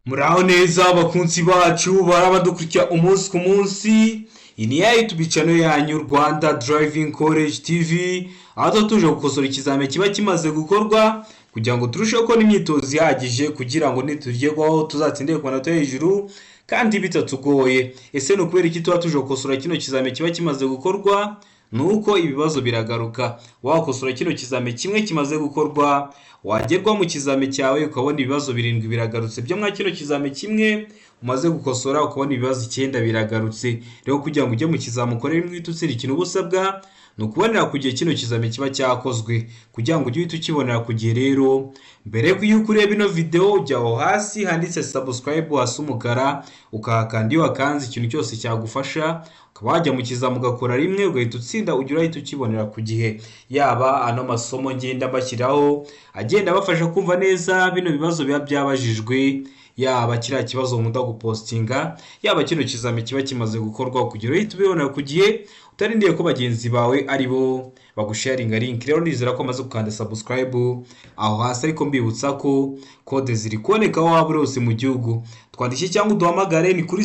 Muraho neza abakunzi bacu barabadukurikira umunsi ku munsi. Iyi ni ya YouTube channel yanyu, Rwanda Driving College TV, aho tuba tuje gukosora ikizamini kiba kimaze gukorwa kugira ngo turusheho kubona imyitozo ihagije, kugira ngo nitugerwaho tuzatsindire ku manota yo hejuru kandi bitatugoye. Ese ni ukubera iki tuba tuje gukosora kino kizamini kiba kimaze gukorwa? Ni uko ibibazo biragaruka. Wakosora kino kizami kimwe kimaze gukorwa, wagerwa mu kizami cyawe ukabona ibibazo birindwi biragarutse byo mwa kino kizami kimwe umaze gukosora, ukabona ibibazo icyenda biragarutse. Rero kugira ngo ujye mu kizami ukore rimwe uhite utsinda, ikintu uba usabwa ni ukubonera ku gihe kino kizami kiba cyakozwe. Kugira ngo ujye uhita ukibonera ku gihe rero, mbere y'uko ureba ino video, ujya aho hasi handitse "subscribe" hasi umukara, ukahakanda. Iyo wakanze, ikintu cyose cyagufasha ukaba wajya mu kizami ugakora rimwe ugahita utsinda, ujya urahita ukibonera ku gihe. Yaba ano masomo ngenda bashyiraho agenda abafasha kumva neza bino bibazo biba byabajijwe, yaba kiriya kibazo nkunda gupostinga, yaba kino kizami kiba kimaze gukorwa, kugira uhite ubibonera ku gihe utarindiriye ko bagenzi bawe ari bo bagusharinga link. Rero nizera ko amaze gukanda subscribe aho hasi, ariko mbibutsa ko kode ziri kuboneka aho waba uri hose mu gihugu. Twandike cyangwa uduhamagare, ni kuri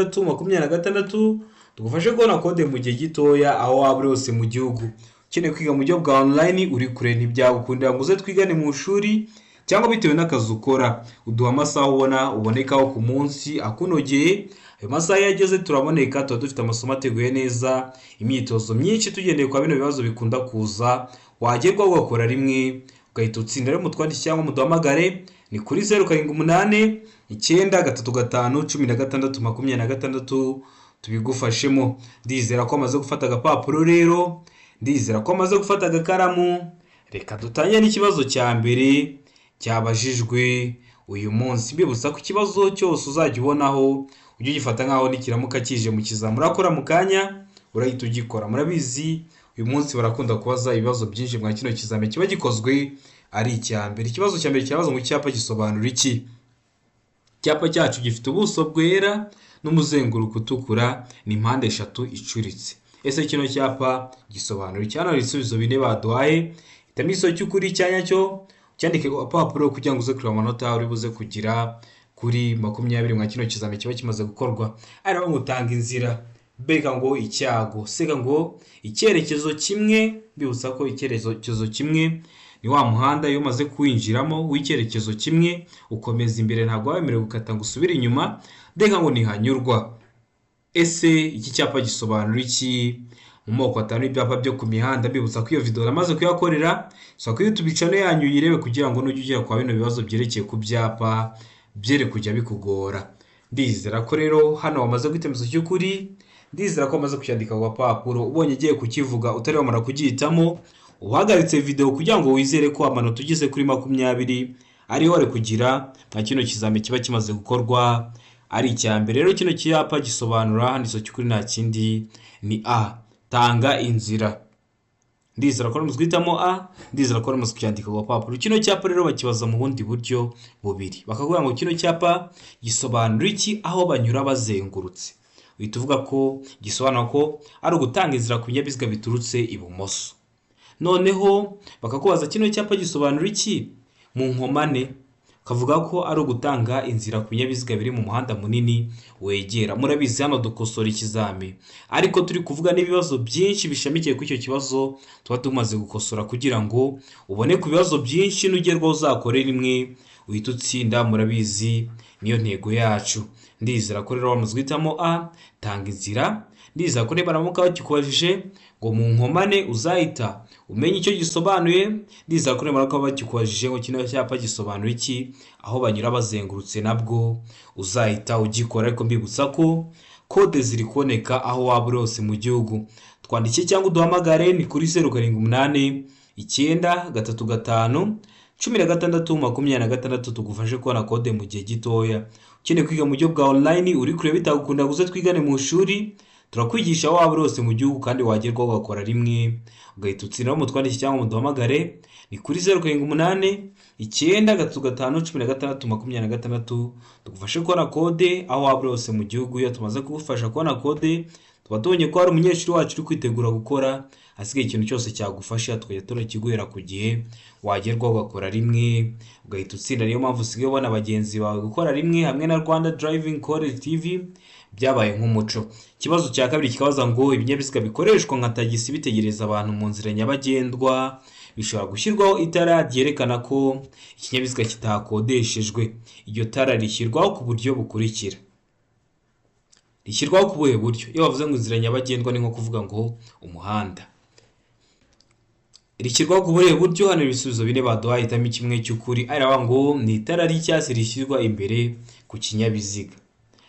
0789351626, tugufashe kubona kode mu gihe gitoya aho waba uri hose mu gihugu. Ukeneye kwiga mu buryo bwa online, uri kure ntibyagukundira ngo uze twigane mu ishuri, cyangwa bitewe n'akazi ukora, uduha amasaha ubona ubonekaho ku munsi akunogeye. Ayo masaha iyo ageze turaboneka, tuba dufite amasomo ateguye neza, imyitozo myinshi tugendeye kwa bino bibazo bikunda kuza, wagerwaho ugakora rimwe ugahita utsinda. Rero mutwandike cyangwa muduhamagare, ni kuri 0789351626, tubigufashemo. Ndizera ko amaze gufata agapapuro, rero ndizera ko amaze gufata agakaramu. Reka dutangire n'ikibazo cya mbere cyabajijwe uyu munsi. Mbibutsa ko ikibazo cyose uzajya ubonaho ujye ugifata nk'aho nikiramuka kije mu kizami urakora mu kanya urahita ugikora. Murabizi, uyu munsi barakunda kubaza ibibazo byinshi mwa kino kizami kiba gikozwe ari icya mbere. Ikibazo cya mbere kirabaza ngo: "Icyapa gisobanura iki?" Icyapa cyacu gifite ubuso bwera n'umuzenguruko utukura, ni mpande eshatu icuritse. Ese kino cyapa gisobanura iki? Hano hari ibisubizo bine baduhaye. Hitamo igisubizo cy'ukuri icya nyacyo, cyandike ku gapapuro kugira ngo uze kureba amanota uri buze kugira kuri 20 mwa kino kizami kiba kimaze gukorwa. Ari ngo utanga inzira, B ngo icyago, C ngo icyerekezo kimwe. Mbibutsa ko icyerekezo kimwe ni wa muhanda iyo umaze kuwinjiramo w'icyerekezo kimwe ukomeza imbere, ntabwo waba wemerewe gukata ngo usubire inyuma. D ngo ntihanyurwa. Ese iki cyapa gisobanura iki mu moko atanu y'ibyapa byo ku mihanda? Mbibutsa ko iyo video namaze kuyakorera, so kuri YouTube channel yanyu uyirebe, kugira ngo nujya ugera kwa bino bibazo byerekeye ku byapa byere kujya bikugora. Ndizera ko rero hano wamaze guhitamo cy'ukuri, ndizera ko wamaze kucyandika ku gapapuro. Ubonye ugiye kukivuga utari wamara kugihitamo, uhagaritse video kugira ngo wizere ko amanota ugeze kuri 20 ariyo wari kugira nka kino kizami kiba kimaze gukorwa ari icya mbere. Rero kino cyapa gisobanura, handitse cy'ukuri nta kindi ni A, tanga inzira. Ndizera ko uramaze guhitamo A, ndizera ko uramaze kucyandika ku gapapuro. Kino cyapa rero bakibaza mu bundi buryo bubiri, bakavuga ngo: "Kino cyapa gisobanura iki aho banyura bazengurutse?" Uhita uvuga ko gisobanura ko ari ugutanga inzira ku binyabiziga biturutse ibumoso. Noneho bakakubaza: "Kino cyapa gisobanura iki mu nkomane?" Kavuga ko ari ugutanga inzira ku binyabiziga biri mu muhanda munini wegera. Murabizi, hano dukosora ikizami ariko turi kuvuga n'ibibazo byinshi bishamikiye kuri icyo kibazo tuba tumaze gukosora, kugira ngo ubone ku bibazo byinshi nugerwaho uzakore rimwe uhita utsinda. Murabizi, niyo ntego yacu. Ndizera ko rero wamaze guhitamo A, tanga inzira. Ndizera ko niba baramuka bakikubajije ngo mu nkomane uzahita umenya icyo gisobanuye. Ndizera ko nibaramuka bakikubajije ngo: "Kino cyapa gisobanura iki aho banyura bazengurutse?" nabwo uzahita ugikora. Ariko mbibutsa ko kode ziri kuboneka aho waba uri hose mu gihugu. Twandike cyangwa uduhamagare, ni kuri 0789351626, tugufashe kubona kode mu gihe gitoya. Ukeneye kwiga mu buryo bwa online, uri kureba bitagukunda guze twigane mu ishuri, turakwigisha aho waba uri hose mu gihugu kandi wagerwaho ugakora rimwe ugahita utsinda. Mutwandike cyangwa muduhamagare, ni kuri 0789351626, tugufashe kubona kode aho waba uri hose mu gihugu. Iyo tumaze kugufasha kubona kode, tuba Tuba tubonye ko hari umunyeshuri wacu uri kwitegura gukora, hasigaye ikintu cyose cyagufasha tukajya turakiguhera ku gihe, wagerwaho ugakora rimwe ugahita utsinda. Niyo mpamvu usigaye ubona bagenzi bawe gukora rimwe hamwe na Rwanda Driving College TV byabaye nk'umuco. Ikibazo cya kabiri kikabaza ngo ibinyabiziga bikoreshwa nka tagisi bitegereza abantu mu nzira nyabagendwa bishobora gushyirwaho itara ryerekana ko ikinyabiziga kitakodeshejwe. Iryo tara rishyirwaho ku buryo bukurikira. Rishyirwaho ku buhe buryo? Iyo bavuze ngo inzira nyabagendwa ni nko kuvuga ngo umuhanda. Rishyirwaho ku buhe buryo? Hano ibisubizo bine baduhaye, hitamo kimwe cy'ukuri. Aravuga ngo ni itara ry'icyatsi rishyirwa imbere ku kinyabiziga.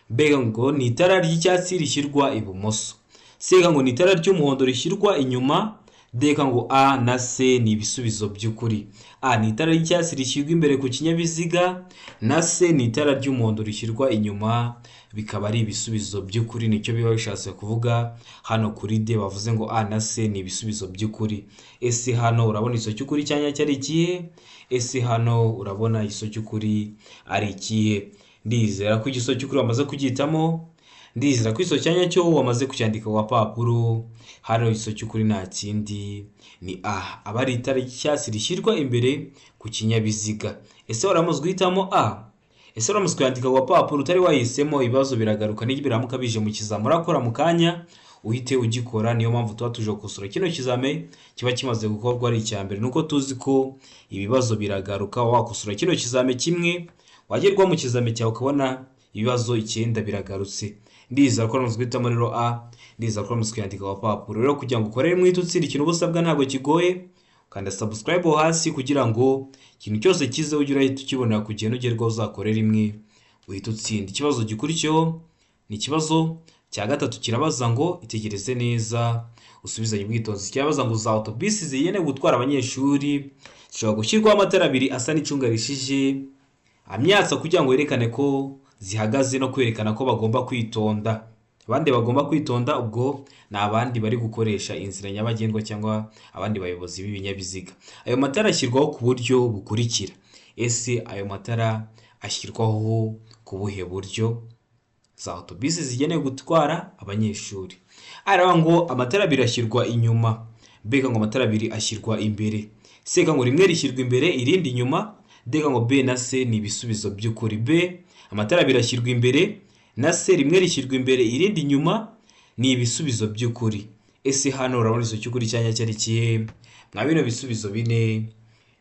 B ngo ni itara ry'icyatsi rishyirwa ibumoso. C ngo ni itara ry'umuhondo rishyirwa inyuma. D ngo A na C ni ibisubizo by'ukuri. A ni itara ry'icyatsi rishyirwa imbere ku kinyabiziga, na C ni itara ry'umuhondo rishyirwa inyuma, bikaba ari ibisubizo by'ukuri. Nicyo biba bishatse kuvuga hano kuri D, bavuze ngo A na C ni ibisubizo by'ukuri. Ese hano urabona igisubizo cy'ukuri cya nyacyo ari ikihe? Ese hano urabona igisubizo cy'ukuri ari ikihe? Ndizera ko igisubizo cy'ukuri wamaze kugihitamo, ndizera ko igisubizo cya nyacyo wamaze kucyandika ku gapapuro. Hano igisubizo cy'ukuri nta kindi ni A, aba ari itara ry'icyatsi rishyirwa imbere ku kinyabiziga. Ese waramaze guhitamo A? Ese waramaze kuyandika ku gapapuro utari wahisemo? Ibibazo biragaruka nibiramuka bije mu kizami urakora mu kanya uhite ugikora. Niyo mpamvu tuba tuje gukosora kino kizame kiba kimaze gukorwa ari icya mbere, nuko tuzi ko ibibazo biragaruka. Wakosora kino kizame kimwe, wagerwa mu kizame cyawe ukabona ibibazo 9 biragarutse. Ndizera ko waramaze guhitamo rero A, ndizera ko waramaze kuyandika ku gapapuro. Rero kugira ngo ukore rimwe uhite utsinda, ikintu uba usabwa ntabwo kigoye: kanda subscribe aho hasi kugira ngo ikintu cyose kize ujye urahita ukibonera ku gihe, nugerwaho uzakore rimwe uhite utsinda. Ikibazo gikurikiyeho ni ikibazo cya gatatu, kirabaza ngo itegereze neza usubizanye ubwitonzi. Kirabaza ngo za otobisi zigenewe gutwara abanyeshuri zishobora gushyirwaho amatara abiri asa n'icunga rishije amyatsa kugira ngo yerekane ko zihagaze no kwerekana ko bagomba kwitonda. Abandi bagomba kwitonda ubwo ni abandi bari gukoresha inzira nyabagendwa cyangwa abandi bayobozi b'ibinyabiziga. Ayo matara ashyirwaho ku buryo bukurikira. Ese ayo matara ashyirwaho ku buhe buryo? Za otobisi zigenewe gutwara abanyeshuri. Aravuga ngo amatara abiri ashyirwa inyuma. B ngo amatara abiri ashyirwa imbere. C ngo rimwe rishyirwa imbere irindi inyuma. D ngo B na C ni ibisubizo by'ukuri. B amatara abiri ashyirwa imbere, na C rimwe rishyirwa imbere irindi inyuma ni ibisubizo by'ukuri. Ese hano urabona igisubizo cy'ukuri cya nyacyo ari ikihe mwa bino bisubizo bine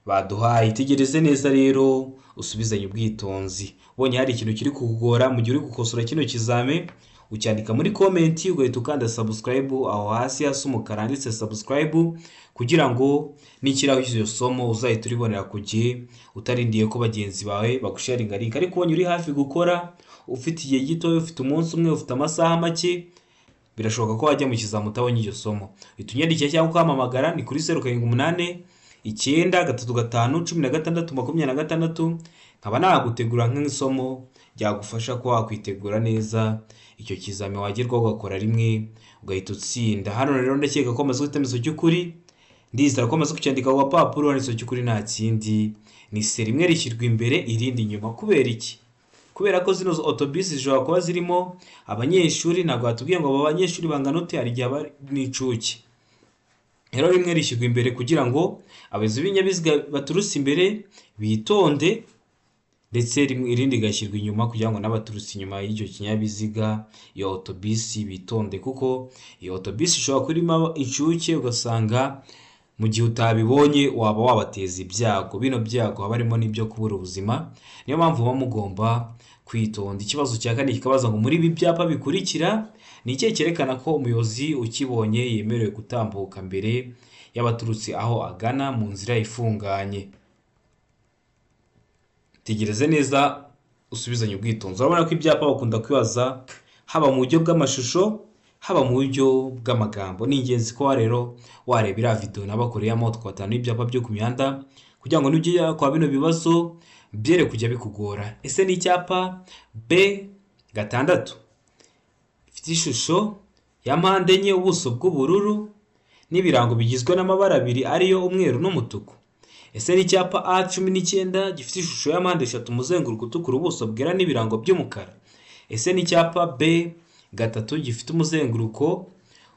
baduhaye? Itegereze neza rero usubizanye ubwitonzi. Ubonye hari ikintu kiri kukugora mu gihe uri gukosora kino kizame, ucyandika muri comment, ugahita ukanda subscribe aho hasi hasa umukara handitse subscribe, kugira ngo nikiraho iryo somo uzahita uribonera ku gihe utarindiye ko bagenzi bawe bagusharinga link. Ariko ubonye uri hafi gukora, ufite igihe gito, ufite umunsi umwe, ufite amasaha make, birashoboka ko wajya mu kizami utabonye iryo somo, uhita unyandikira cyangwa ukampamagara. Ni kuri 0789351626, nkaba nagutegura nk'isomo ryagufasha kuba wakwitegura neza icyo kizami, wagerwaho ugakora rimwe ugahita utsinda. Hano rero ndakeka ko amaze guhitamo igisubizo cy'ukuri, ndizera ko amaze kucyandika ku gapapuro. Hano igisubizo cy'ukuri nta kindi ni C, rimwe rishyirwa imbere irindi inyuma. Kubera iki? Kubera ko zino otobisi zishobora kuba zirimo abanyeshuri. Ntabwo batubwiye ngo abo banyeshuri bangana ute, hari igihe aba ari n'incuke. Rero rimwe rishyirwa imbere kugira ngo abayobozi b'ibinyabiziga baturutse imbere bitonde, ndetse irindi rigashyirwa inyuma kugira ngo n'abaturutse inyuma y'icyo kinyabiziga, iyo otobisi, bitonde, kuko iyo otobisi ishobora kuba irimo incuke, ugasanga mu gihe utabibonye waba wabateza ibyago. Bino byago haba harimo n'ibyo kubura ubuzima, niyo mpamvu muba mugomba kwitonda. Ikibazo cya kane kikabaza ngo muri ibi byapa bikurikira ni ikihe cyerekana ko umuyobozi ukibonye yemerewe gutambuka mbere y'abaturutse aho agana mu nzira ifunganye? Tegereze neza usubizanye ubwitonzi. Urabona ko ibyapa bakunda kwibaza haba mu buryo bw'amashusho, haba mu buryo bw'amagambo. Ni ingenzi ko rero wareba iriya video nabakoreyemo twatanu y'ibyapa byo ku mihanda, kugira ngo nujya kwa bino bibazo byere kujya bikugora. Ese ni icyapa B 6 gifite ishusho ya mpande enye, ubuso bw'ubururu n'ibirango bigizwe n'amabara abiri ariyo umweru n'umutuku? Ese ni icyapa A 19 gifite ishusho ya mpande eshatu, umuzenguruko utukura, ubuso bwera n'ibirango by'umukara? Ese ni icyapa B 3 gifite umuzenguruko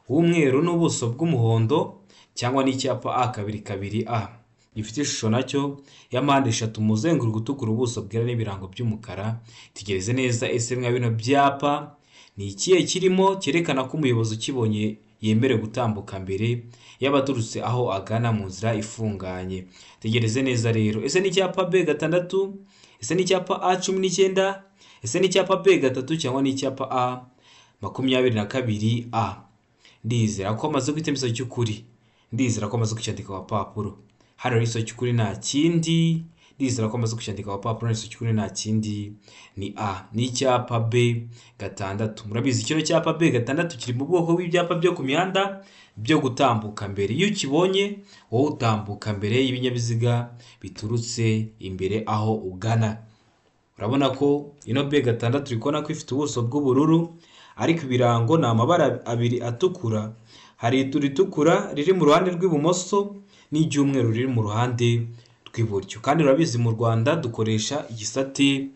w'umweru n'ubuso bw'umuhondo, cyangwa n'icyapa A22A gifite ishusho nacyo ya mpande eshatu, umuzenguruko utukura, ubuso bwera n'ibirango by'umukara. Tegereze neza, ese mwa bino byapa ni ikihe kirimo cyerekana ko umuyobozi ukibonye yemerewe gutambuka mbere y'abaturutse aho agana mu nzira ifunganye? Tegereze neza rero, ese ni icyapa B6, ese ni icyapa A19, ese ni icyapa B3 cyangwa ni icyapa A22A? Ndizera ko amaze guhitamo igisubizo cy'ukuri, ndizera ko amaze kucyandika ku gapapuro. Hano rero igisubizo cy'ukuri nta kindi, ndizera ko amaze kucyandika ku gapapuro. Igisubizo cy'ukuri nta kindi ni A, ni icyapa B6. Murabizi kino cyapa B6 kiri mu bwoko bw'ibyapa byo ku mihanda byo gutambuka mbere. Iyo ukibonye wowe utambuka mbere y'ibinyabiziga biturutse imbere aho ugana. Urabona ko ino B6 uri kubona ko ifite ubuso bw'ubururu, ariko ibirango ni amabara abiri atukura. Hari iritukura riri mu ruhande rw'ibumoso n'iry'umweru riri mu ruhande rw'iburyo. Kandi urabizi mu Rwanda dukoresha igisate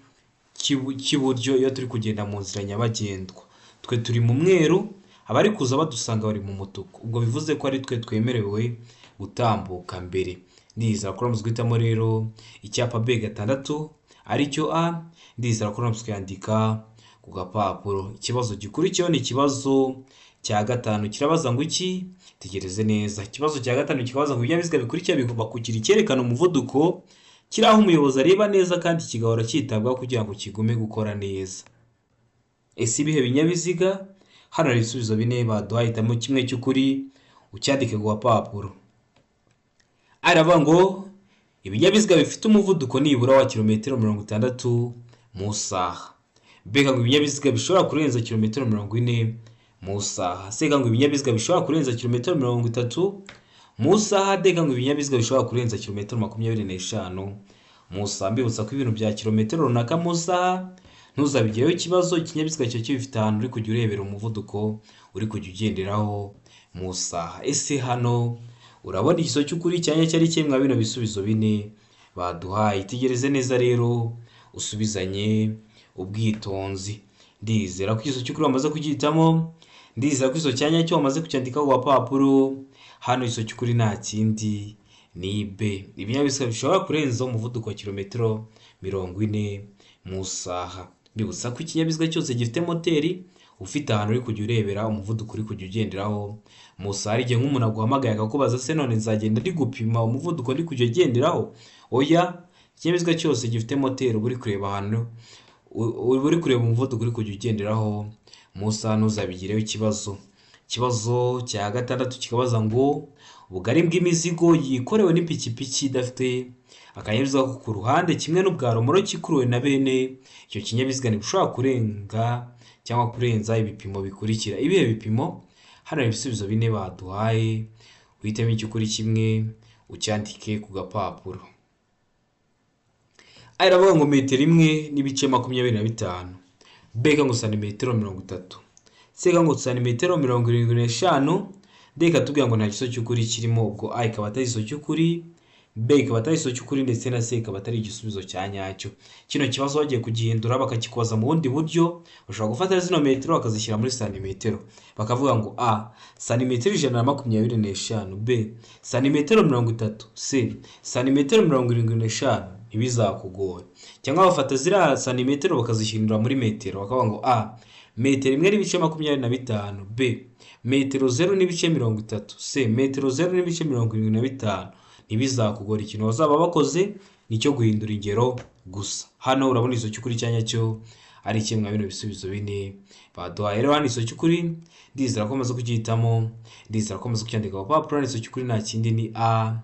cy'iburyo iyo turi kugenda mu nzira nyabagendwa. Twe turi mu mweru, abari kuza badusanga bari mu mutuku. Ubwo bivuze ko ari twe twemerewe gutambuka mbere. Ndizera ko uramaze guhitamo rero icyapa B6 aricyo A, ndizera ko uramaze kuyandika ku gapapuro. Ikibazo gikurikiyeho ni ikibazo cya 5, kirabaza ngo iki? Tegereze neza. Ikibazo cya 5 kikabaza ngo ibinyabiziga bikurikira bigomba kugira icyerekana umuvuduko kiri aho umuyobozi areba neza kandi kigahora cyitabwaho kugira ngo kigume gukora neza. Ese ibihe binyabiziga? Hano hari ibisubizo 4 baduhaye, hitamo kimwe cy'ukuri ucyandike ku gapapuro. Aravuga ngo ibinyabiziga bifite umuvuduko nibura wa kilometero 60 mu isaha. B ngo ibinyabiziga bishobora kurenza kilometero 40 mu isaha. C ngo ibinyabiziga bishobora kurenza kilometero 30 mu isaha. D ngo ibinyabiziga bishobora kurenza kilometero 25 mu isaha. Mbibutsa ko ibintu bya kilometero runaka mu isaha ntuzabigireho ikibazo, ikinyabiziga cyawe kibifite ahantu uri kujya urebera umuvuduko uri kujya ugenderaho mu isaha. Ese hano urabona igisubizo cy'ukuri cyanya cyari kimwe mwa bino bisubizo 4 baduhaye? Itegereze neza rero usubizanye ubwitonzi. Ndizera ko igisubizo cy'ukuri wamaze kugihitamo, ndizera ko igisubizo cya nyacyo wamaze kucyandikaho ku gapapuro. Hano igisubizo cy'ukuri nta kindi ni B, ibinyabiziga bishobora kurenza umuvuduko wa kilometero 40 mu isaha. Mbibutsa ko ikinyabiziga cyose gifite moteri ufite ahantu uri kujya urebera umuvuduko uri kujya ugenderaho mu isaha. Hari igihe nk'umuntu aguhamagaye akakubaza se none nzagenda ndi gupima umuvuduko ndi kujya ugenderaho? Oya, ikinyabiziga cyose gifite moteri uba uri kureba ahantu uba uri kureba umuvuduko uri kujya ugenderaho mu isaha, ntuzabigireho ikibazo. Ikibazo cya 6 kikabaza ngo ubugari bw'imizigo yikorewe n'ipikipiki idafite akanyabiziga ko ku ruhande kimwe n'ubwa romoroki ikuruwe na bene icyo kinyabiziga ntibishobora kurenga cyangwa kurenza ibipimo bikurikira. Ibihe bipimo? Hano hari ibisubizo 4 baduhaye, uhitemo icy'ukuri kimwe ucyandike ku gapapuro. A iravuga ngo metero 1 n'ibice 25, B ngo santimetero 30, C ngo santimetero 75, D ikatubwira ngo nta gisubizo cy'ukuri kirimo. Ubwo A ikaba atari igisubizo cy'ukuri, B ikaba atari igisubizo cy'ukuri, ndetse na C ikaba atari igisubizo cya nyacyo. Kino kibazo bagiye kugihindura bakakikubaza mu bundi buryo, bashobora gufata zino metero bakazishyira muri santimetero, bakavuga ngo A santimetero 125, B santimetero 30, C santimetero 75, ntibizakugora. Cyangwa bafata ziriya santimetero bakazishyira muri metero, bakavuga ngo A metero 1 n'ibice 25, B metero 0 n'ibice 30, C metero 0 n'ibice 75. Ntibizakugora, ikintu bazaba bakoze nicyo guhindura ingero gusa. Hano urabona igisubizo cy'ukuri cya nyacyo ari kimwe mwa bino bisubizo 4 baduhaye. Rero hano igisubizo cy'ukuri ndizera ko amaze kugihitamo, ndizera ko amaze kucyandika ku gapapuro. Hano igisubizo cy'ukuri nta kindi ni A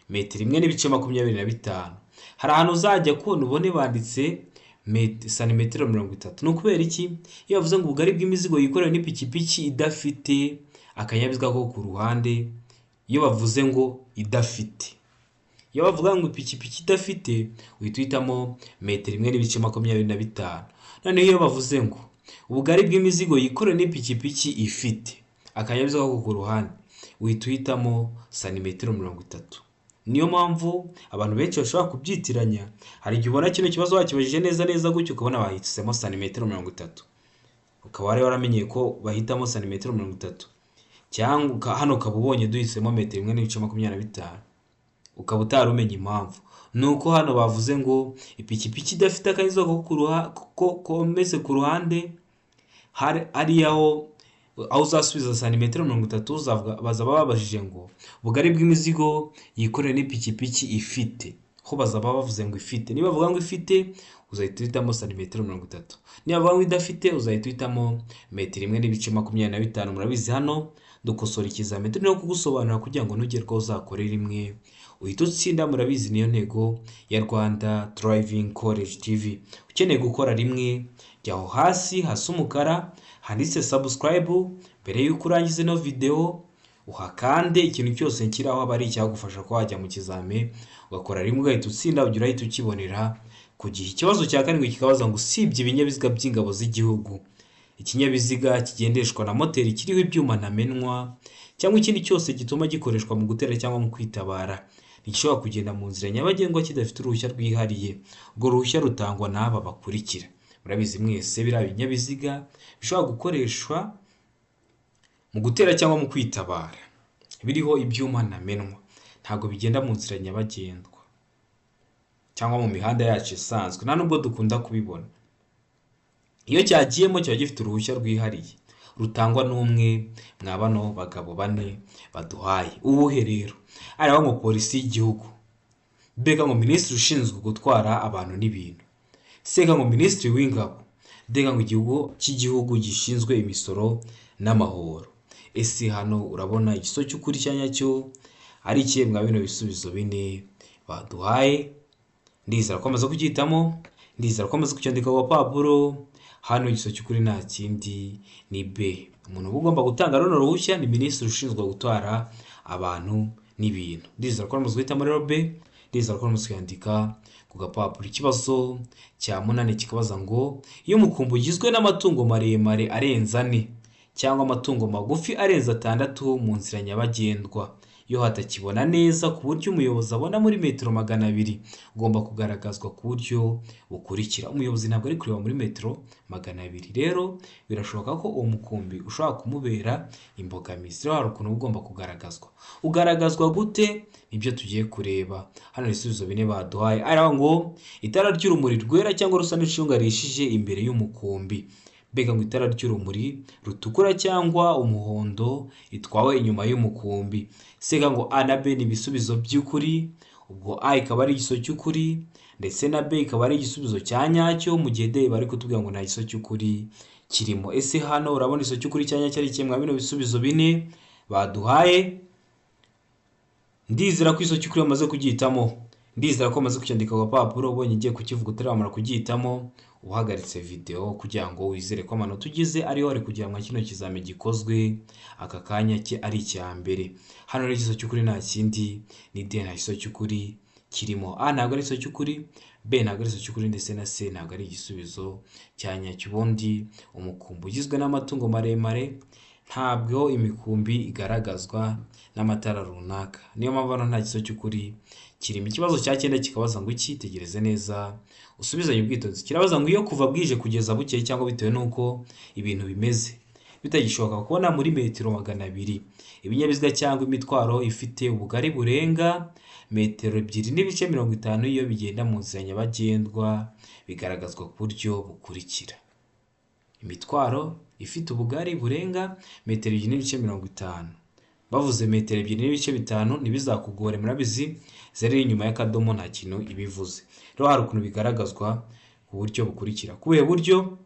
metero 1 n'ibice 25. Hari ahantu uzajya kubona ubone banditse santimetero 30. Ni ukubera iki? Iyo bavuze ngo ubugari bw'imizigo yikorewe n'ipikipiki idafite akanyabiziga ko ku ruhande, iyo bavuze ngo idafite, iyo bavuga ngo ipikipiki idafite, uhita uhitamo metero 1 n'ibice 25. Noneho iyo bavuze ngo ubugari bw'imizigo yikorewe n'ipikipiki ifite akanyabiziga ko ku ruhande, uhita uhitamo santimetero 30. Niyo mpamvu abantu benshi bashobora kubyitiranya. Hari igihe ubona kino kibazo wakibajije neza neza gutyo, ukabona bahisemo santimetero 30. Ukaba wari waramenyeye ko bahitamo santimetero 30, cyangwa hano ukaba ubonye duhisemo metero imwe n'ibice 25, ukaba utari umenya impamvu. Ni uko hano bavuze ngo ipikipiki idafite akanyuzo kometse ku ruhande, hariya aho uzasubiza santimetero 30, bazaba babajije ngo ubugari bw'imizigo yikorewe n'ipikipiki ifite. Ho bazaba bavuze ngo ifite. Niba bavuga ngo ifite, uzahita uhitamo santimetero 30. Niba bavuga ngo idafite, uzahita uhitamo metero imwe n'ibice 25. Murabizi, hano dukosora ikizamini turi no kugusobanurira kugira ngo nugerwaho uzakore rimwe uhite utsinda. Murabizi, niyo ntego ya Rwanda Driving College TV. Ukeneye gukora rimwe, jya aho hasi hasa umukara handitse subscribe, mbere y'uko urangiza ino videwo uhakande. Ikintu cyose nshyiraho aba ari icyagufasha ko wajya mu kizami ugakora rimwe ugahita utsinda, ujya urahita ukibonera ku gihe. Ikibazo cya karindwi kikabaza ngo usibye ibinyabiziga by'ingabo z'igihugu, ikinyabiziga kigendeshwa na moteri kiriho ibyuma ntamenwa cyangwa ikindi cyose gituma gikoreshwa mu gutera cyangwa mu kwitabara ntigishobora kugenda mu nzira nyabagendwa kidafite uruhushya rwihariye. Urwo ruhushya rutangwa n'aba bakurikira. Murabizi mwese, biriya binyabiziga bishobora gukoreshwa mu gutera cyangwa mu kwitabara biriho ibyuma ntamenwa ntabwo bigenda mu nzira nyabagendwa cyangwa mu mihanda yacu isanzwe, nta nubwo dukunda kubibona. Iyo cyagiyemo kiba gifite uruhushya rwihariye rutangwa n'umwe mwa bano bagabo bane baduhaye. Uwuhe rero? Ariho ngo polisi y'igihugu, B ngo minisitiri ushinzwe gutwara abantu n'ibintu, C ngo minisitiri w'ingabo, D ngo igihugu cy'igihugu gishinzwe imisoro n'amahoro. Ese hano urabona igisubizo cy'ukuri cya nyacyo ari ikihe mwa bino bisubizo bine baduhaye? Ndizera ko amaze kugihitamo, ndizera ko amaze kucyandika ku gapapuro. Hano igisubizo cy'ukuri nta kindi, ni B. Umuntu uba ugomba gutanga runo ruhushya ni minisitiri ushinzwe gutwara abantu n'ibintu. Ndizera ko amaze guhitamo rero B, ndizera ko amaze kuyandika ku gapapuro. Ikibazo cya munani kikabaza ngo iyo umukumbi ugizwe n'amatungo maremare arenze ane cyangwa amatungo magufi arenze atandatu mu nzira nyabagendwa, iyo hatakibona neza ku buryo umuyobozi abona muri metero 200, ugomba kugaragazwa ku buryo bukurikira. Umuyobozi ntabwo ari kureba muri metero 200, rero birashoboka ko uwo mukumbi ushobora kumubera imbogamizi. Rero hari ukuntu uba ugomba kugaragazwa. Ugaragazwa gute? Nibyo tugiye kureba hano. Ibisubizo bine baduhaye ari ngo itara ry'urumuri rwera cyangwa rusa n'icunga rihishije imbere y'umukumbi, mbega ngo itara ry'urumuri rutukura cyangwa umuhondo itwawe inyuma y'umukumbi, C ngo A na B ni ibisubizo by'ukuri. Ubwo A ikaba ari igisubizo cy'ukuri ndetse na B ikaba ari igisubizo cya nyacyo, mu gihe D bari kutubwira ngo nta gisubizo cy'ukuri kirimo. Ese hano urabona igisubizo cy'ukuri cya nyacyo ari kimwe bino bisubizo bine baduhaye? Ndizera ko igisubizo cy'ukuri bamaze kugihitamo, ndizera ko bamaze kucyandika ku gapapuro. Ubonye ugiye kukivuga utaramara kugihitamo, uhagaritse videwo kugira ngo wizere ko amanota ugize ariyo wari kugira ngo kino kizami gikozwe aka kanya ke ari icya mbere. Hano rero igisubizo cy'ukuri nta kindi, ni D. Nta gisubizo cy'ukuri kirimo. A ntabwo ari igisubizo cy'ukuri, B ntabwo ari igisubizo cy'ukuri, ndetse na C ntabwo ari igisubizo cya nyacyo. Ubundi umukumbi ugizwe n'amatungo maremare, ntabwo imikumbi igaragazwa n'amatara runaka, niyo mpamvu hano nta gisubizo cy'ukuri kirimo. Ikibazo cya cyenda kikabaza ngo iki? Tegereze neza, usubizanye ubwitonzi. Kirabaza ngo iyo kuva bwije kugeza bukeye cyangwa bitewe n'uko ibintu bimeze bitagishoboka kubona muri metero 200 ibinyabiziga cyangwa imitwaro ifite ubugari burenga metero 2.50, iyo bigenda mu nzira nyabagendwa bigaragazwa ku buryo bukurikira. Imitwaro ifite ubugari burenga metero 2.50, bavuze metero 2.5 ntibizakugore. Murabizi, zeru iri inyuma y'akadomo nta kintu ibivuze. Rero hari ukuntu bigaragazwa ku buryo bukurikira. Ku buhe buryo?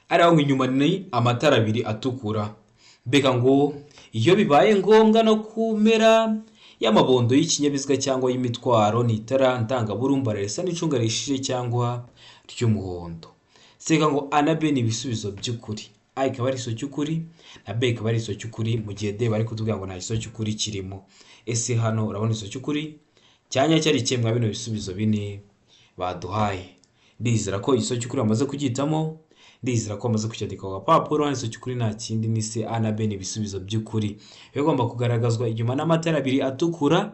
Ari aho inyuma ni amatara abiri atukura, mbega ngo iyo bibaye ngombwa no ku mpera y'amabondo y'ikinyabiziga cyangwa y'imitwaro ni itara ndangaburumbara risa n'icunga rihishije cyangwa ry'umuhondo. C ngo A na B ni ibisubizo by'ukuri, A ikaba ari igisubizo cy'ukuri na B ikaba ari igisubizo cy'ukuri, mu gihe D bari kutubwira ngo nta gisubizo cy'ukuri kirimo. Ese hano urabona igisubizo cy'ukuri cya nyacyo ari ikihe mwa bino bisubizo bine baduhaye? Ndizera ko igisubizo cy'ukuri bamaze kugihitamo, ndizera ko bamaze kucyandika ku gapapuro. Igisubizo cy'ukuri nta kindi, ni C. A na B ni ibisubizo by'ukuri. Bigomba kugaragazwa inyuma n'amatara abiri atukura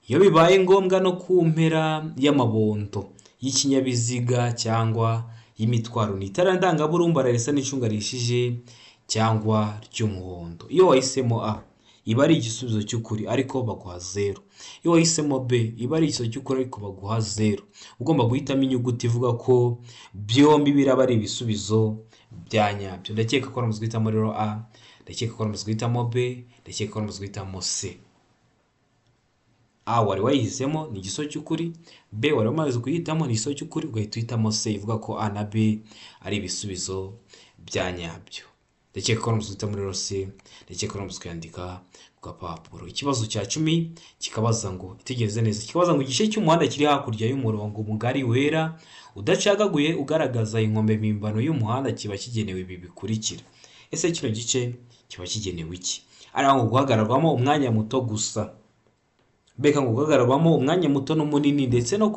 iyo bibaye ngombwa no ku mpera y'amabondo y'ikinyabiziga cyangwa y'imitwaro. y'imitwaro ni itara ndangaburumbara risa n'icunga rihishije cyangwa ry'umuhondo. Iyo wahisemo A iba ari igisubizo cy'ukuri ariko baguha 0. Iyo wahisemo B iba ari igisubizo cy'ukuri ariko baguha 0. Ugomba guhitamo inyuguti ivuga ko byombi biraba ari ibisubizo bya nyabyo. Ndakeka ko waramaze guhitamo rero A, ndakeka ko waramaze guhitamo B, ndakeka ko waramaze guhitamo C. A wari wayihisemo ni igisubizo cy'ukuri, B wari wamaze kuyihitamo ni igisubizo cy'ukuri, ugahita uhitamo C ivuga ko A na B ari ibisubizo bya nyabyo. Ndakeka ko waramaze guhitamo rero C, ndakeka ko waramaze kuyandika ku gapapuro. Ikibazo cya 10 kikabaza ngo, itegereze neza, kikabaza ngo igice cy'umuhanda kiri hakurya y'umurongo mugari wera udacagaguye ugaragaza inkombe mpimbano y'umuhanda kiba kigenewe ibi bikurikira. Ese kino gice kiba kigenewe iki? Ari ngo guhagararwamo umwanya muto gusa. Mbega ngo guhagararwamo umwanya muto n'umunini ndetse no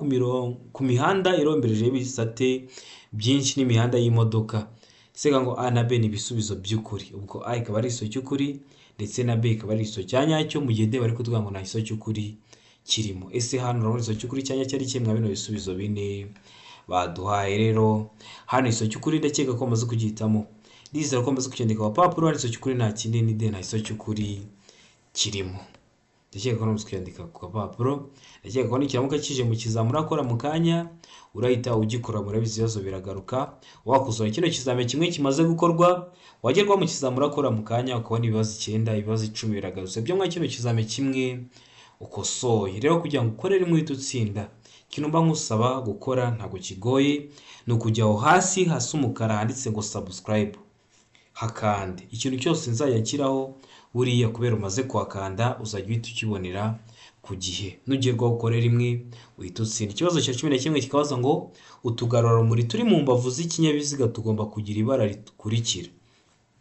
ku mihanda irombereje y'ibisate byinshi n'imihanda y'imodoka. Sega ngo A na B ni ibisubizo by'ukuri. Ubwo A ikaba ari igisubizo cy'ukuri ndetse na B ikaba ari igisubizo cya nyacyo, mu gihe D bari kutuvuga ngo nta gisubizo cy'ukuri kirimo. Ese hano urabona igisubizo cy'ukuri cya nyacyo ari kimwe bino bisubizo bine baduhaye? Rero hano igisubizo cy'ukuri ndakeka ko bamaze kugihitamo. Ndizera ko bamaze kucyandika ku gapapuro. Hano igisubizo cy'ukuri nta kindi ni D, nta gisubizo cy'ukuri kirimo. Ndakeka ko bamaze kuyandika ku gapapuro. Ndakeka ko nikiramuka kije mu kizami urakora mu kanya urahita ugikora. Murabizi, ibibazo biragaruka. Wakosora kino kizami kimwe kimaze gukorwa, wagerwa mu kizami urakora mu kanya ukabona ibibazo 9, ibibazo 10 biragarutse byo mwa kino kizami kimwe ukosoye. Rero kugira ngo ukore rimwe uhite utsinda, ikintu mba nkusaba gukora ntabwo kigoye, ni ukujya aho hasi hasi umukara handitse ngo subscribe, hakande. Ikintu cyose nzajya nshyiraho buriya kubera umaze kuhakanda uzajya uhita ukibonera ku gihe. Nugerwaho ukore rimwe uhita utsinda. Ikibazo cya 11 kikabaza ngo utugarurarumuri turi mu mbavu z'ikinyabiziga tugomba kugira ibara rikurikira.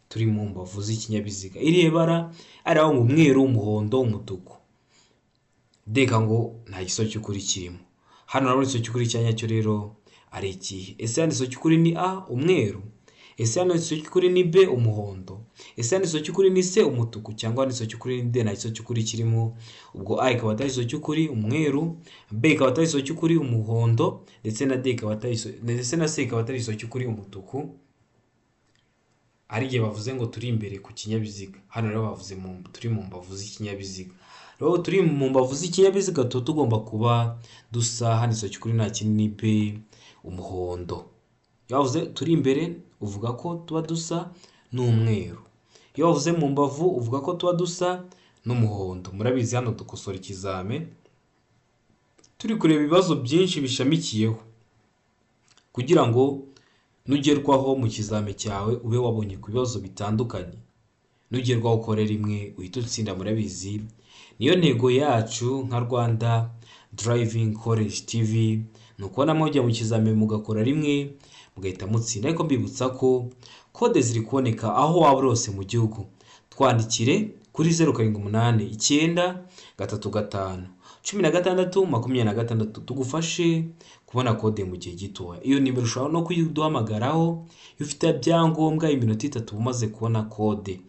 Turi mu mbavu z'ikinyabiziga, irihe bara? Ari aho ngo umweru, umuhondo, umutuku. Deka ngo nta gisubizo cy'ukuri kirimo. Hano urabona igisubizo cy'ukuri cya nyacyo rero ari ikihe? Ese hano igisubizo cy'ukuri ni A, umweru? Ese hano igisubizo cy'ukuri ni B, umuhondo? Ese hano igisubizo cy'ukuri ni C, umutuku? Cyangwa hano igisubizo cy'ukuri ni D, nta gisubizo cy'ukuri kirimo? Ubwo A ikaba atari igisubizo cy'ukuri, umweru, B ikaba atari igisubizo cy'ukuri, umuhondo, ndetse na D ikaba atari, ndetse na C ikaba atari igisubizo cy'ukuri, umutuku. Hari igihe bavuze ngo turi imbere ku kinyabiziga, hano rero bavuze turi mu mbavu z'ikinyabiziga. Rero turi mu mbavu z'ikinyabiziga tuba tugomba kuba dusa. Hano igisubizo cy'ukuri nta kindi ni B, umuhondo. Iyo bavuze turi imbere uvuga ko tuba dusa n'umweru, iyo bavuze mu mbavu uvuga ko tuba dusa n'umuhondo. Murabizi, hano dukosora ikizame turi kureba ibibazo byinshi bishamikiyeho kugira ngo nugerwaho mu kizame cyawe ube wabonye ku bibazo bitandukanye. Nugerwaho ukore rimwe uhite utsinda. Murabizi, niyo ntego yacu nka Rwanda Driving College TV, ni ukubona mujya mu kizame mugakora rimwe mugahita mutsinda. Ariko mbibutsa ko kode ziri kuboneka aho waba uri hose mu gihugu. Twandikire kuri 07893516 tugufashe kubona kode mu gihe gitoya. Iyo nimero ushobora no kuyiduhamagaraho. Iyo ufite ibyangombwa, iminota 3 uba umaze kubona kode.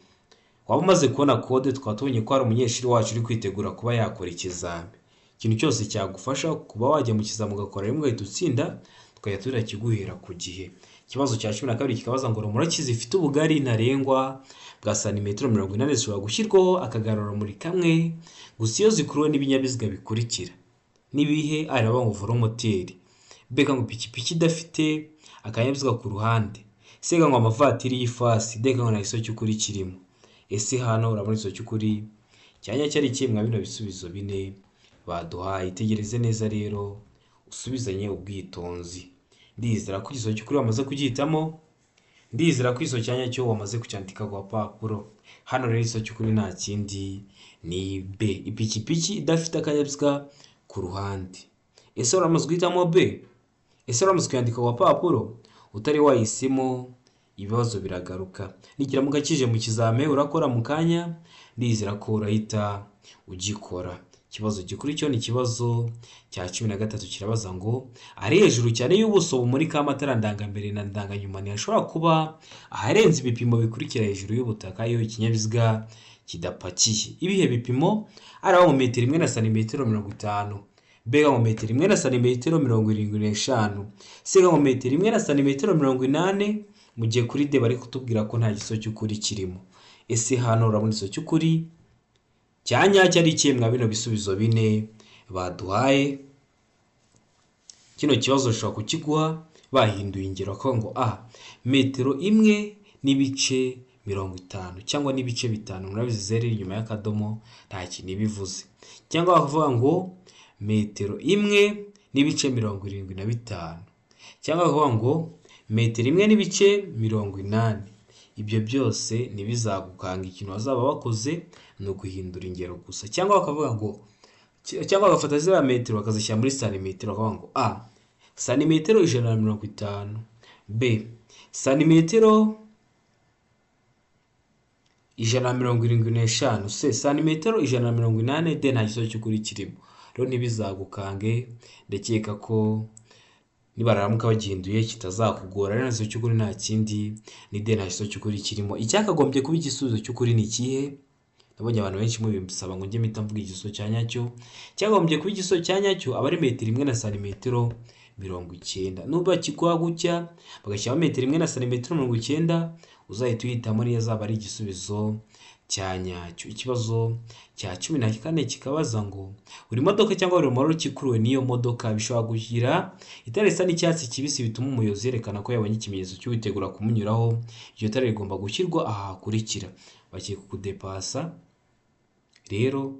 Waba umaze kubona kode, tukaba tubonye ko hari umunyeshuri wacu uri kwitegura kuba yakora ikizami, ikintu cyose cyagufasha kuba wajya mu kizami ugakora rimwe ugahita utsinda, tukajya turakiguhera ku gihe. Ikibazo cya 12 kikabaza ngo romoroki zifite ubugari ntarengwa bwa santimetero 80 zishobora gushyirwaho akagarurarumuri kamwe gusa iyo zikuruwe n'ibinyabiziga bikurikira. N'ibihe? Araba ngo velomoteri, B ngo ipikipiki idafite akanyabiziga ku ruhande, C ngo amavatiri y'ifasi, D ngo nta gisubizo cy'ukuri kirimo. Ese hano urabona igisubizo cy'ukuri cyanya cyari ikihe mwa bino bisubizo bine baduhaye? Itegereze neza rero, usubizanye ubwitonzi. Ndizera ko igisubizo cy'ukuri wamaze kugihitamo, ndizera ko igisubizo cya nyacyo wamaze kucyandika ku gapapuro. Hano rero igisubizo cy'ukuri nta kindi ni B, ipikipiki idafite akanyabiziga ku ruhande. Ese waramaze guhitamo B? Ese waramaze kuyandika ku gapapuro? Utari wahisemo, ibibazo biragaruka. Nikiramuka kije mu kizame urakora mu kanya, ndizera ko urahita ugikora. Ikibazo gikurikiyeho ni ikibazo cya 13, kirabaza ngo ari hejuru cyane y'ubuso bumurikaho amatara ndangambere na ndanganyuma ntihashobora kuba aharenze ibipimo bikurikira hejuru y'ubutaka iyo ikinyabiziga kidapakiye. Ibihe bipimo? Ari aho mu metero 1 na santimetero 50, B ngo metero 1 na santimetero 75, C ngo metero 1 na santimetero 80, mu gihe kuri D bari kutubwira ko nta gisubizo cy'ukuri kirimo. Ese hano urabona igisubizo cy'ukuri cya nyacyo ari ikihe mwa bino bisubizo bine baduhaye? Kino kibazo bashobora kukiguha bahinduye ingero, bakavuga ngo A metero 1 n'ibice 50 cyangwa n'ibice 5, murabizi zeru iri inyuma y'akadomo nta kintu iba ivuze, cyangwa bakavuga ngo metero 1 n'ibice 75, cyangwa bakavuga ngo metero 1 n'ibice 80. Ibyo byose ntibizagukanga, ikintu bazaba bakoze ni uguhindura ingero gusa, cyangwa bakavuga ngo, cyangwa bagafata ziriya metero bakazishyira muri santimetero, bakavuga ngo A santimetero 150, B santimetero 175, C santimetero 180, D nta gisubizo cy'ukuri kirimo. Rero ntibizagukange, ndakeka ko nibaramuka bagihinduye kitazakugora. Rero igisubizo cy'ukuri nta kindi ni D, nta gisubizo cy'ukuri kirimo. Icyakagombye kuba igisubizo cy'ukuri ni ikihe? Nabonye abantu benshi mubisaba ngo njye mpita mvuga igisubizo cya nyacyo. Cyagombye kuba igisubizo cya nyacyo aba ari metero 1 na santimetero 90. Nubwo bakiguha gutya bagashyiraho metero 1 na santimetero 90, uzahita uhitamo niyo azaba ari igisubizo cya nyacyo. Ikibazo cya 14 kikabaza ngo buri modoka cyangwa buri romoroki ikuruwe n'iyo modoka bishobora kugira itara risa n'icyatsi kibisi bituma umuyobozi yerekana ko yabonye ikimenyetso cy'uwitegura kumunyuraho. Iryo tara rigomba gushyirwa aha hakurikira. Bagiye kukudepasa, rero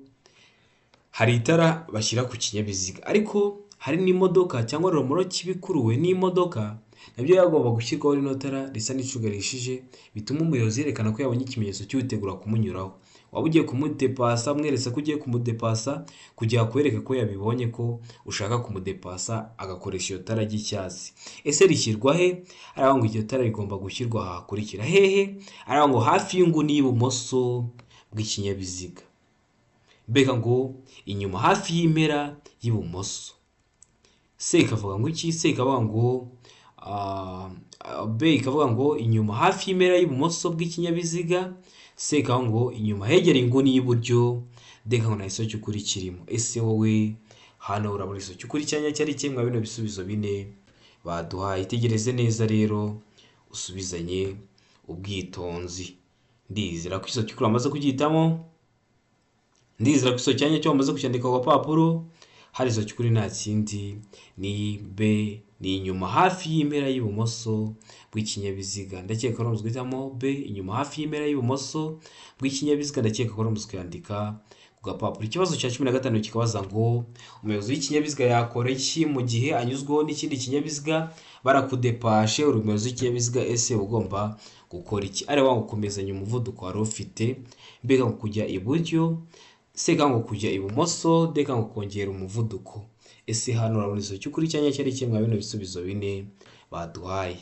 hari itara bashyira ku kinyabiziga, ariko hari n'imodoka cyangwa romoroki iba ikuruwe n'imodoka, nabyo yagomba gushyirwaho rino tara risa n'icunga rihishije bituma umuyobozi yerekana ko yabonye ikimenyetso cy'uwitegura kumunyuraho. Waba ugiye kumudepasa, umweretse ko ugiye kumudepasa kugira ngo akwereke ko yabibonye ko ushaka kumudepasa, agakoresha iyo tara ry'icyatsi. Ese rishyirwa he? Aravuga ngo iryo tara rigomba gushyirwa aha hakurikira. Hehe? Aravuga ngo hafi y'inguni y'ibumoso bw'ikinyabiziga, mbega ngo inyuma hafi y'impera y'ibumoso. C ikavuga ngo iki? C ikavuga ngo B ikavuga ngo inyuma hafi y'impera y'ibumoso bw'ikinyabiziga, C ikavuga ngo inyuma hegereye inguni y'iburyo, D ikavuga ngo nta gisubizo cy'ukuri kirimo. Ese wowe hano urabona igisubizo cy'ukuri cya nyacyo ari ikihe mwa bino bisubizo bine baduhaye? Itegereze neza rero usubizanye ubwitonzi. Ndizera ko igisubizo cy'ukuri wamaze kugihitamo, ndizera ko igisubizo cya nyacyo wamaze kucyandika ku gapapuro. Hari igisubizo cy'ukuri nta kindi ni B, ni inyuma hafi y'impera y'ibumoso bw'ikinyabiziga. Ndakeka ko ari guhitamo B, inyuma hafi y'impera y'ibumoso bw'ikinyabiziga. Ndakeka ko ari kuyandika ku gapapuro. Ikibazo cya 15 kikabaza ngo umuyobozi w'ikinyabiziga yakora iki mu gihe anyuzweho n'ikindi kinyabiziga? Barakudepashe, uri umuyobozi w'ikinyabiziga, ese ugomba gukora iki? Areba ngo gukomezanya umuvuduko wari ufite, mbega ngo kujya iburyo, se ngo kujya ibumoso, D ngo kongera umuvuduko. Ese hano urabona igisubizo cy'ukuri cya nyacyo ari ikihe mwa bino bisubizo bine baduhaye?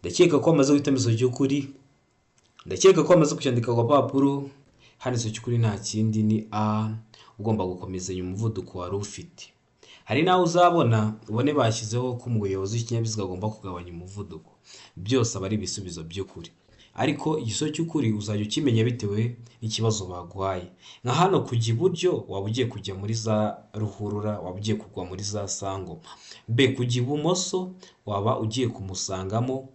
Ndakeka ko wamaze guhitamo igisubizo cy'ukuri, ndakeka ko wamaze kucyandika ku gapapuro. Hano igisubizo cy'ukuri nta kindi ni A, ugomba gukomezanya umuvuduko wari ufite. Hari n'aho uzabona ubone bashyizeho ko umuyobozi w'ikinyabiziga agomba kugabanya umuvuduko, byose aba ari ibisubizo by'ukuri, ariko igisubizo cy'ukuri uzajya ukimenya bitewe n'ikibazo baguhaye. Nka hano kujya iburyo waba ugiye kujya muri za ruhurura, waba ugiye kugwa muri za sangoma. B kujya ibumoso waba ugiye kumusangamo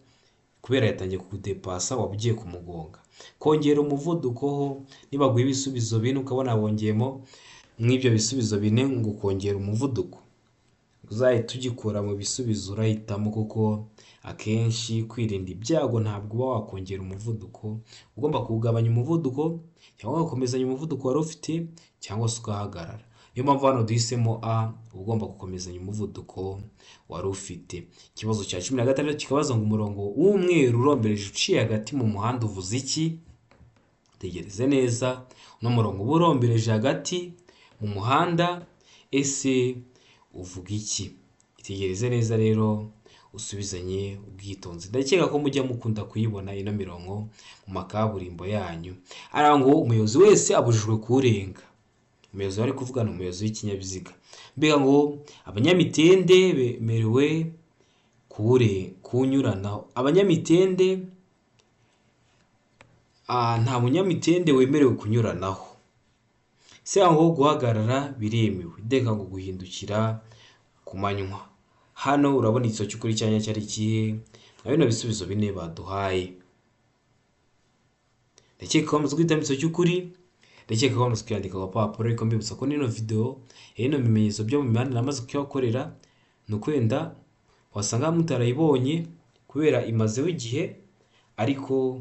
kubera yatangiye kukudepasa, waba ugiye kumugonga. Kongera umuvuduko ho nibaguha ibisubizo bine ukabona bongeyemo mw'ibyo bisubizo bine ngo kongera umuvuduko, uzahita ugikura mu bisubizo urahitamo, kuko akenshi kwirinda ibyago ntabwo uba wakongera umuvuduko, ugomba kuwugabanya umuvuduko cyangwa ugakomezanya umuvuduko wari ufite cyangwa se ugahagarara. Niyo mpamvu hano duhisemo A, uba ugomba gukomezanya umuvuduko wari ufite. Ikibazo cya 16 kikabaza ngo umurongo w'umweru urombereje uciye hagati mu muhanda uvuze iki? Tegereze neza, uno murongo uba urombereje hagati mu muhanda ese uvuga iki? Itegereze neza rero usubizanye ubwitonzi. Ndakeka ko mujya mukunda kuyibona ino mirongo mu makaburimbo yanyu. Aravuga ngo umuyobozi wese abujijwe kuwurenga. Umuyobozi bari kuvuga ni umuyobozi w'ikinyabiziga. Mbega ngo abanyamitende bemerewe kuwunyuranaho. Abanyamitende, nta munyamitende wemerewe kunyuranaho. C ngo guhagarara biremewe, D ngo guhindukira ku manywa. Hano urabona igisubizo cy'ukuri cya nyacyo ari ikihe mwa bino bisubizo bine baduhaye? Ndakeka ko wamaze guhitamo igisubizo cy'ukuri, ndakeka ko wamaze kuyandika ku gapapuro. Ariko mbibutsa ko n'ino video ya bino bimenyetso byo mu mihanda namaze kuyakorera, ni uko wenda wasanga mutarayibonye kubera imazeho igihe, ariko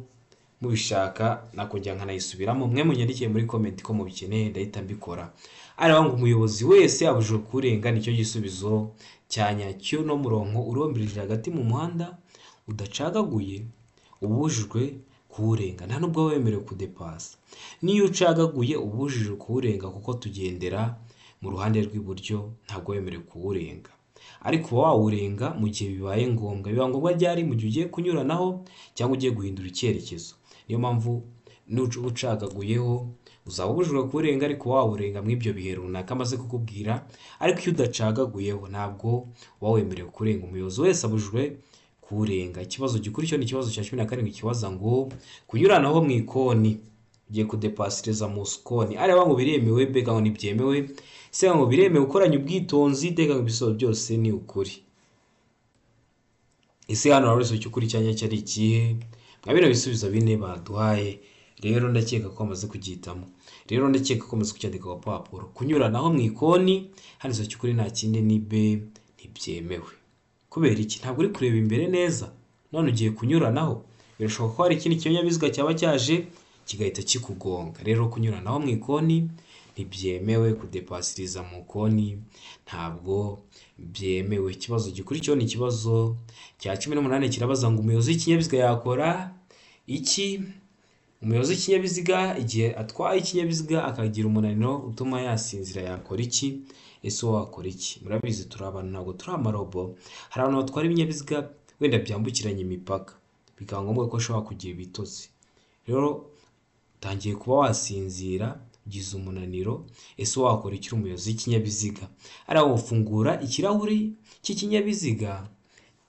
mubishaka nakongera nkanayisubiramo. Mwe munyandikiye muri comment ko mubikeneye, ndahita mbikora. Ariko ngo umuyobozi wese abujijwe kurenga, nicyo gisubizo cya nyacyo. No murongo urombereje hagati mu muhanda udacagaguye ubujijwe kuwurenga, nta nubwo wemerewe kudepasa. Niyo ucagaguye ubujijwe kuwurenga, kuko tugendera mu ruhande rw'iburyo, ntabwo wemerewe kuwurenga. Ariko uba wawurenga mu gihe bibaye ngombwa. Biba ngombwa ryari? Mu gihe ugiye kunyuranaho cyangwa ugiye guhindura icyerekezo. Niyo mpamvu nuca ucagaguyeho uzaba ubujijwe kuwurenga, ariko wawurenga muri ibyo bihe runaka amaze kukubwira. Ariko iyo udacagaguyeho ntabwo uba wemerewe kurenga. Umuyobozi wese abujijwe kuwurenga. Ikibazo gikurikiyeho ni ikibazo cya 17, kibaza ngo kunyuranaho mu ikoni, ugiye kudepasiriza mu koni, areba ngo biremewe, B ngo ntibyemewe, C ngo biremewe ukoranye ubwitonzi, D ngo ibisubizo byose ni ukuri. Ese hano urabona igisubizo cy'ukuri cya nyacyo ari ikihe mwa bino bisubizo bine baduhaye? Rero ndakeka ko bamaze kugihitamo, rero ndakeka ko bamaze kucyandika ku gapapuro. Kunyuranaho mu ikoni, hano igisubizo cy'ukuri nta kindi ni B, ntibyemewe. Kubera iki? Ntabwo uri kureba imbere neza, none ugiye kunyuranaho, birashoboka ko hari ikindi kinyabiziga cyaba cyaje kigahita kikugonga. Rero kunyuranaho mu ikoni ntibyemewe, kudepasiriza mu koni ntabwo byemewe. Ikibazo gikurikiyeho ni ikibazo cya 18, kirabaza ngo umuyobozi w'ikinyabiziga yakora iki? Umuyobozi w'ikinyabiziga igihe atwaye ikinyabiziga akagira umunaniro utuma yasinzira yakora iki? Ese wowe wakora iki? Murabizi turi abantu, ntabwo turi amarobo. Hari abantu batwara ibinyabiziga wenda byambukiranya imipaka, bikaba ngombwa ko ashobora kugira ibitotsi. Rero utangiye kuba wasinzira, ugize umunaniro, ese wakora iki uri umuyobozi w'ikinyabiziga? Ari gufungura ikirahuri cy'ikinyabiziga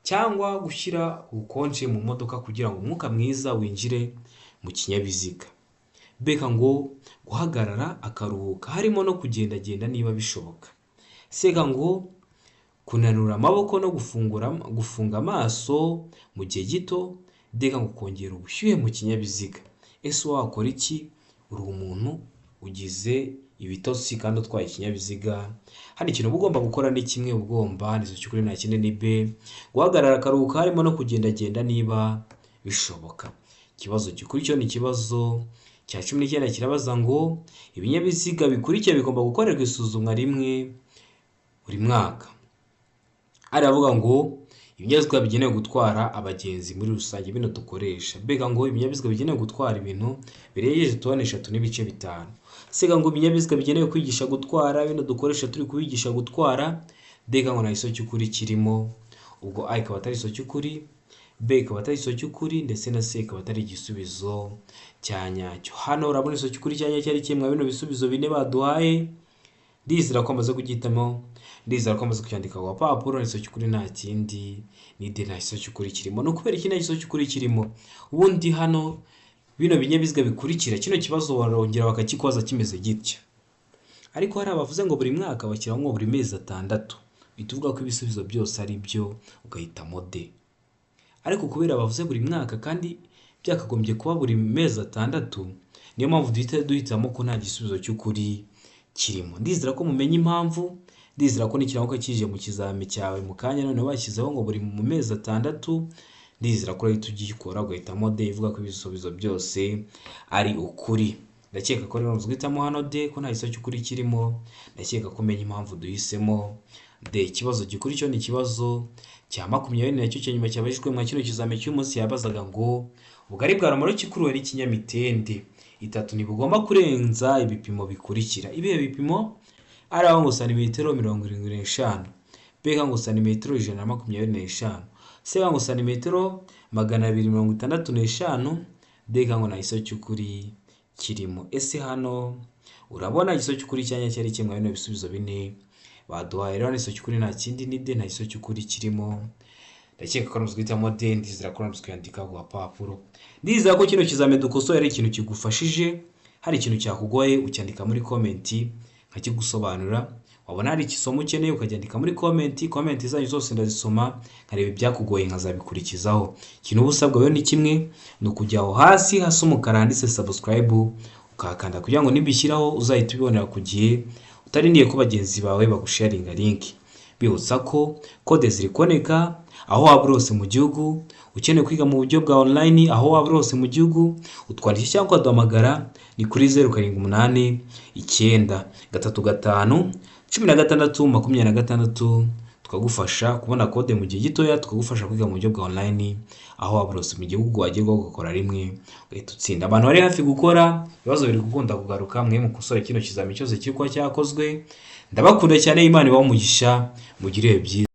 cyangwa gushyira ubukonje mu modoka kugira ngo umwuka mwiza winjire mu kinyabiziga. B ngo guhagarara akaruhuka harimo no kugendagenda niba bishoboka. C ngo kunanura amaboko no gufungura gufunga amaso mu gihe gito. D ngo kongera ubushyuhe mu kinyabiziga. Ese wakora iki uri umuntu ugize ibitotsi kandi utwaye ikinyabiziga? Hano ikintu uba ugomba gukora ni kimwe, ugomba ni cy'ukuri nta kindi ni B, guhagarara akaruhuka harimo no kugendagenda niba bishoboka. Ikibazo gikurikiyeho ni ikibazo cya 19, kirabaza ngo ibinyabiziga bikurikiye bigomba gukorerwa isuzumwa rimwe buri mwaka. Aravuga ngo ibinyabiziga bigenewe gutwara abagenzi muri rusange, bino dukoresha. B ngo ibinyabiziga bigenewe gutwara ibintu birengeje toni 3.5. C ngo ibinyabiziga bigenewe kwigisha gutwara, bino dukoresha turi kubigisha gutwara. D ngo nta gisubizo cy'ukuri kirimo. Ubwo A ikaba atari igisubizo cy'ukuri, B ikaba atari igisubizo cy'ukuri, ndetse na C ikaba atari igisubizo cya nyacyo. Hano urabona igisubizo cy'ukuri cya nyacyo ari kimwe bino bisubizo bine baduhaye. Ndizera ko amaze kugihitamo, ndizera ko amaze kucyandika ku gapapuro. Igisubizo cy'ukuri nta kindi ni D, nta gisubizo cy'ukuri kirimo. Ni ukubera iki nta gisubizo cy'ukuri kirimo? Ubundi hano bino binyabiziga bikurikira, kino kibazo barongera bakakikubaza kimeze gitya, ariko hari abavuze ngo buri mwaka, bashyiraho ngo buri mezi 6, uhita uvuga ko ibisubizo byose ari byo, ugahitamo D. Ariko kubera bavuze buri mwaka kandi byakagombye kuba buri mezi 6, niyo mpamvu duhita duhitamo ko nta gisubizo cy'ukuri kirimo. Ndizera ko mumenye impamvu, ndizera ko nikiramuka kije mu kizami cyawe mu kanya, noneho bashyizeho ngo buri mu mezi 6, ndizera ko urahita ugikora ugahitamo D ivuga ko ibisubizo byose ari ukuri. Ndakeka ko rero guhitamo hano D ko nta gisubizo cy'ukuri kirimo. Ndakeka ko umenya impamvu duhisemo D. Ikibazo gikurikiyeho ni ikibazo cya 20, nacyo cya nyuma cyabajijwe mwa kino kizami cy'umunsi. Yabazaga ngo ubugari bwa romoroki ikuruwe n'ikinyamitende itatu ntibugomba kurenza ibipimo bikurikira. Ibihe bipimo? Ari aho ngo santimetero 75, B ngo santimetero 125, C ngo santimetero 265, D ngo nta gisubizo cy'ukuri kirimo. Ese hano urabona igisubizo cy'ukuri cya nyacyo ari kimwe bino bisubizo bine baduhaye? Rero igisubizo cy'ukuri nta kindi ni D, nta gisubizo cy'ukuri kirimo. Ndakeka ko ari guhitamo D, ndizera ko ari kuyandika ku gapapuro. Ndizera ko kino kizami dukosoye ari ikintu kigufashije. Hari ikintu cyakugoye, ucyandika muri comment nkakigusobanura. Wabona hari ikisomo ukeneye, ukacyandika muri comment. Comment zanyu zose ndazisoma, nkareba ibyakugoye nkazabikurikizaho. Ikintu uba usabwa rero ni kimwe, ni ukujya aho hasi hasa umukara handitse subscribe, ukahakanda kugira ngo nibishyiraho uzahite ubibonera ku gihe, utarindiriye ko bagenzi bawe bagusharinga link. Bibutsa ko code ziri kuboneka aho waba uri hose mu gihugu. Ukeneye kwiga mu buryo bwa online, aho waba uri hose mu gihugu, utwandikira cyangwa ukaduhamagara, ni kuri 0789351626, tukagufasha kubona code mu gihe gitoya, tukagufasha kwiga mu buryo bwa online aho waba uri hose mu gihugu. Wagerwaho ugakora rimwe ugahita utsinda. Abantu bari hafi gukora ibibazo biri gukunda kugaruka, mwe mukosore kino kizami cyose kiri kuba cyakozwe. Ndabakunda cyane, Imana ibahe umugisha, mugire ibihe byiza.